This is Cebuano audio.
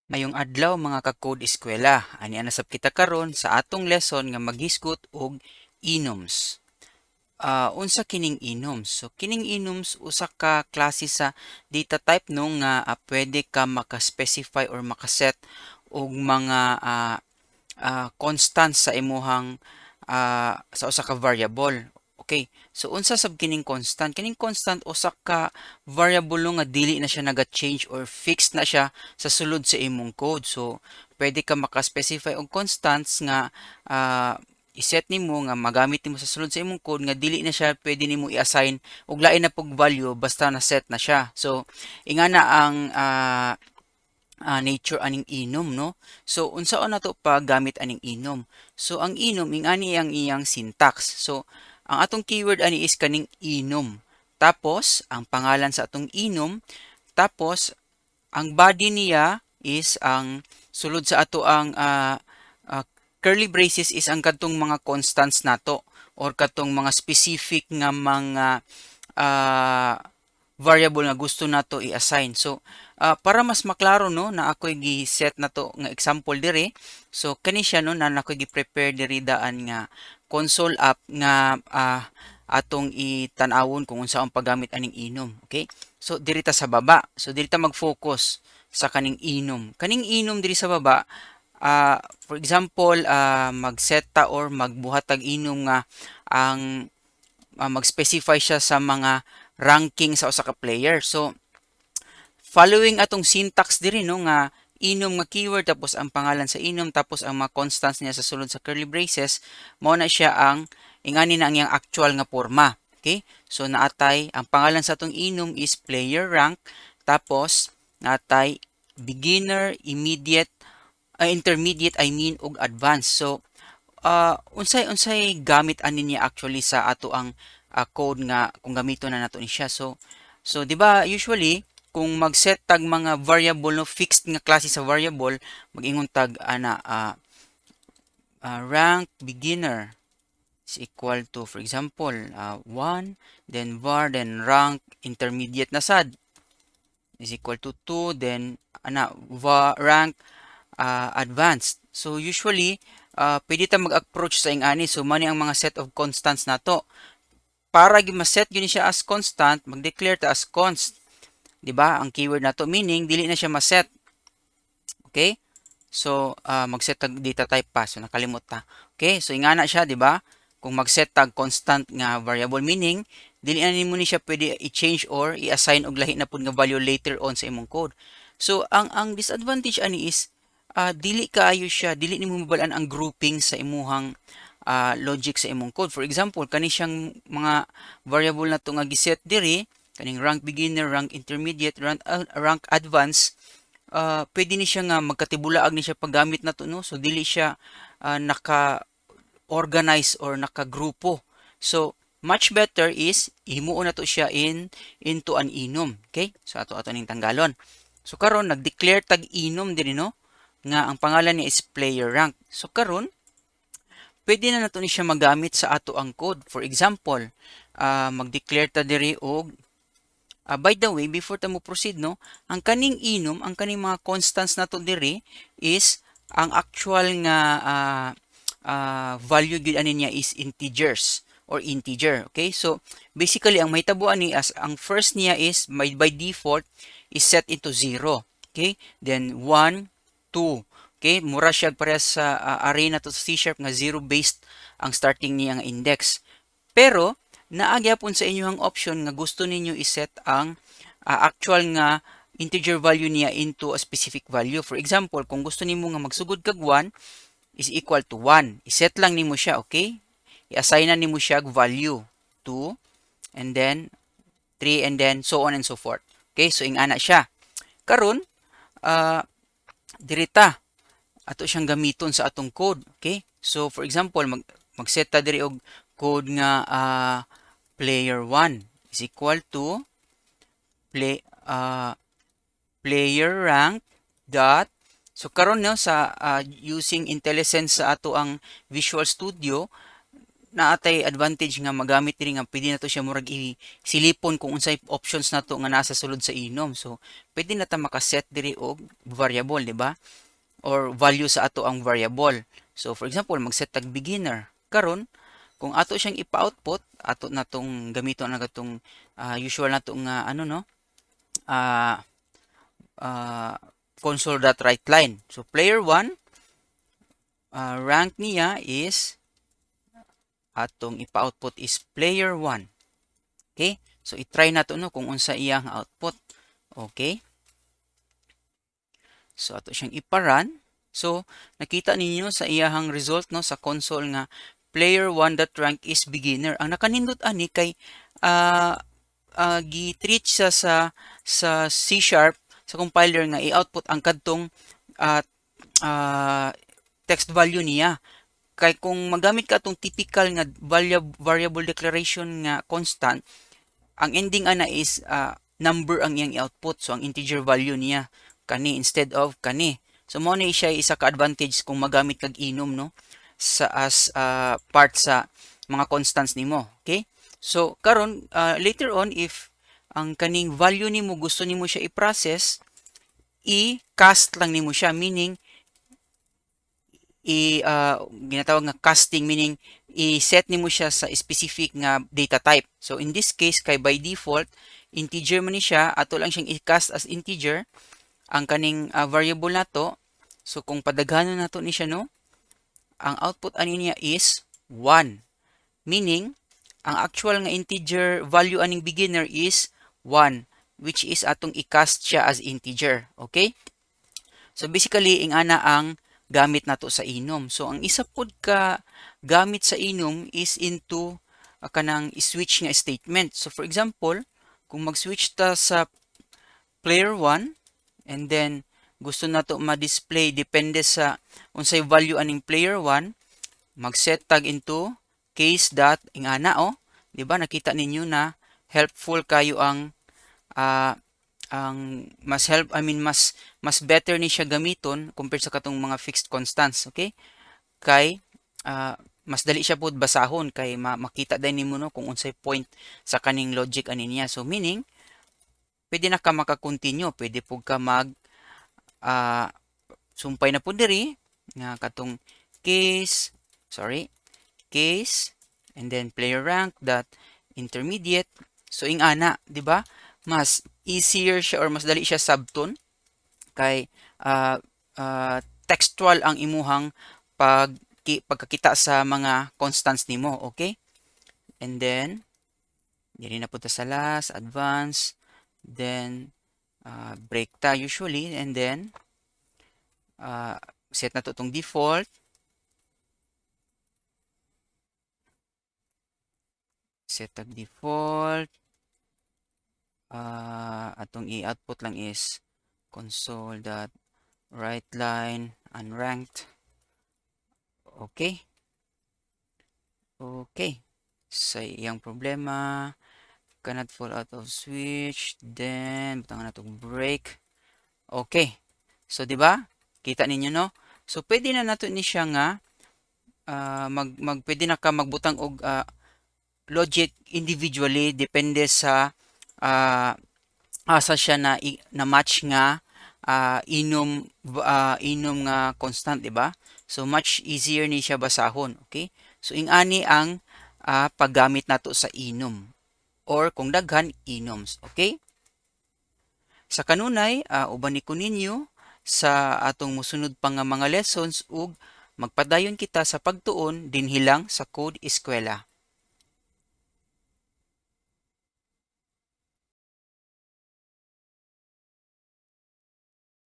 Maayong adlaw, mga ka-Code Eskwela. Ani na sab kita karon sa atong lesson nga maghisgot og enums. Unsa kining enums? So kining enums, usa ka klase sa data type, no, nga pwede ka maka-specify or makaset og mga constant sa imuhang sa usa ka variable. Okay. So unsa sab kining constant? Kining constant, usa ka variable, no, nga dili na siya naga-change or fixed na siya sa sulod sa imong code. So pwede ka maka-specify og constants nga i-set nimo nga magamit nimo sa sulod sa imong code nga dili na siya pwede nimo i-assign og lain na pug value basta na set na siya. So ingana ang nature aning enum, no. So unsaon nato paggamit aning enum? So ang enum, ingani ang iyang syntax. So ang atong keyword ani is kaning enum. Tapos ang pangalan sa atong enum, tapos ang body niya is ang sulod sa ato ang curly braces is ang kadtong mga constants nato or katong mga specific nga mga variable nga gusto nato i-assign. So para mas maklaro, no, na ako'y gi-set na to nga example diri. So kani siya, no, na ako'y gi-prepare diri daan nga console app nga atong itan-awon kung unsaon paggamit aning enum. Okay? So diri ta sa baba. So diri ta mag-focus sa kaning enum. Kaning enum diri sa baba, for example, mag-set ta or magbuhat tag enum nga ang mag-specify siya sa mga ranking sa usa ka player. So following atong syntax diri, no, nga enum nga keyword, tapos ang pangalan sa enum, tapos ang mga constants niya sa sulod sa curly braces, mao na siya ang ingani na ang iyang actual nga porma. Okay? So naatay ang pangalan sa atong enum is player rank, tapos natay beginner, immediate, intermediate, I mean, ug advanced. So unsay gamit ani niya actually sa ato ang code nga kung gamiton na nato ni siya? So di ba usually kung mag-set tag mga variable, no, fixed nga klase sa variable, mag-ingon tag ana rank beginner is equal to, for example, 1, then var, then rank intermediate na sad is equal to 2, then ana var rank advanced. So usually pwede ta mag-approach sa ingani. So mani ang mga set of constants nato. Para gyud ma-set gyud siya as constant, mag-declare ta as const, di ba, ang keyword nato, meaning dili na siya ma-set. Okay? So mag-set tag data type pa, so nakalimot ta. Okay? So ingana siya, di ba? Kung mag-set tag constant nga variable, meaning dili na nimo ni siya pwede i-change or i-assign og lahi na pud nga value later on sa imong code. So ang disadvantage ani is dili kaayo siya, dili nimo mabal-an ang grouping sa imuhang logic sa imong code. For example, kani siyang mga variable na to nga giset diri, kaning rank beginner, rank intermediate, rank advanced, pwede ni siya nga magkatibulaag ni siya paggamit na to, no. So dili siya naka organize or nakagrupo. So much better is himuon na to siya in into an enum. Okay? So ato ato ning tanggalon. So karon nag-declare tag enum diri, no, nga ang pangalan niya is player rank. So karon pwede na nato ni siya magamit sa ato ang code. For example, mag-declare ta diri og by the way, before ta mo proceed, no, ang kaning enum, ang kaning mga constants nato diri is ang actual nga value gyud ani niya is integers or integer. Okay? So basically ang mahitabo ani as ang first niya is by default is set into 0. Okay? Then 1, 2. Okay? Mura siya parehas sa array na to sa C# nga 0 based ang starting niya nga index. Pero naa gyapon sa inyong option nga gusto ninyo i-set ang actual nga integer value niya into a specific value. For example, kung gusto nimo nga magsugod kag 1 is equal to 1. I-set lang nimo siya, okay? I-assign na nimo siya value 2 and then 3 and then so on and so forth. Okay, so ingana siya. Karon, dirita ato siyang gamiton sa atong code, okay? So for example, mag-set ta diri og code nga player 1 is equal to player rank dot. So karon, no, sa using IntelliSense sa ato ang Visual Studio, Naa tay advantage nga magamit diri nga pwede nato siya murag i-silipon kung unsay options nato nga nasa sulod sa enum. So pwede na ta makaset diri og variable, di ba? Or value sa ato ang variable. So for example, mag-set tag beginner. Karon, kung ato siyang ipa-output, ato na tong gamiton na katong usual nato nga ano, no, console.writeLine. So player 1, rank niya is atong ipa-output is player 1. Okay? So i-try nato, no, kung unsa iyang output. Okay? So ato siyang ipa-run. So nakita ninyo sa iyahang result, no, sa console nga player 1.rank is beginner. Ang nakanindot ani kay gi-treat siya sa C# sa compiler nga i-output ang kadtong text value niya. Kay kung magamit ka atong typical nga variable declaration nga constant, ang ending ana is number ang iyang i-output. So ang integer value niya kani instead of kani. So mao ni siya isa ka advantage kung magamit kag enum, no, sa as part sa mga constants nimo. Okay? So karon, later on, if ang kaning value nimo gusto nimo siya i-process, i-cast lang nimo siya, meaning i ginatawag nga casting, meaning i-set nimo siya sa specific nga data type. So in this case, kay by default integer man ni siya, ato lang siyang i-cast as integer ang kaning variable nato. So kung padaghanon nato ni siya, no, ang output ani niya is 1. Meaning ang actual nga integer value aning beginner is 1, which is atong i-cast siya as integer. Okay? So basically, ingana ang gamit nato sa enum. So ang isa pod ka gamit sa enum is into kanang switch nga statement. So for example, kung mag-switch ta sa player 1 and then gusto nato ma-display depende sa unsay value aning player 1, mag-set tag into case dot ingana, oh, di ba? Nakita ninyo na helpful kayo ang mas help, I mean, mas better ni siya gamiton compared sa katong mga fixed constants, okay? Kay mas dali siya pud basahon kay makita din nimo, no, kung unsay point sa kaning logic ani niya. So meaning pwede na ka maka-continue, pwede pud ka mag sumpay na pud diri nga katong case, sorry, case and then player rank dot intermediate. So ingana, di ba? Mas easier siya or mas dali siya sabton kay textual ang imuhang pagkakita sa mga constants nimo, okay? And then diri na punta sa last, advance, then break ta usually, and then set na to tong default, set tag default, atong i-output lang is console dot write line unranked. Okay, sa iyang problema, cannot fall out of switch, then butangan nato break. Okay, so di ba, kita ninyo, no? So pwede na nato ni siya nga mag, mag pwede na ka magbutang og logic individually depende sa asa siya na match nga enum nga constant, di ba? So much easier ni siya basahon, okay? So ingani ang paggamit nato sa enum or kung daghan, enums, okay? Sa kanunay, uban ni ko ninyo sa atong mosunod pa nga mga lessons ug magpadayon kita sa pagtuon dinhi lang sa Code Eskwela.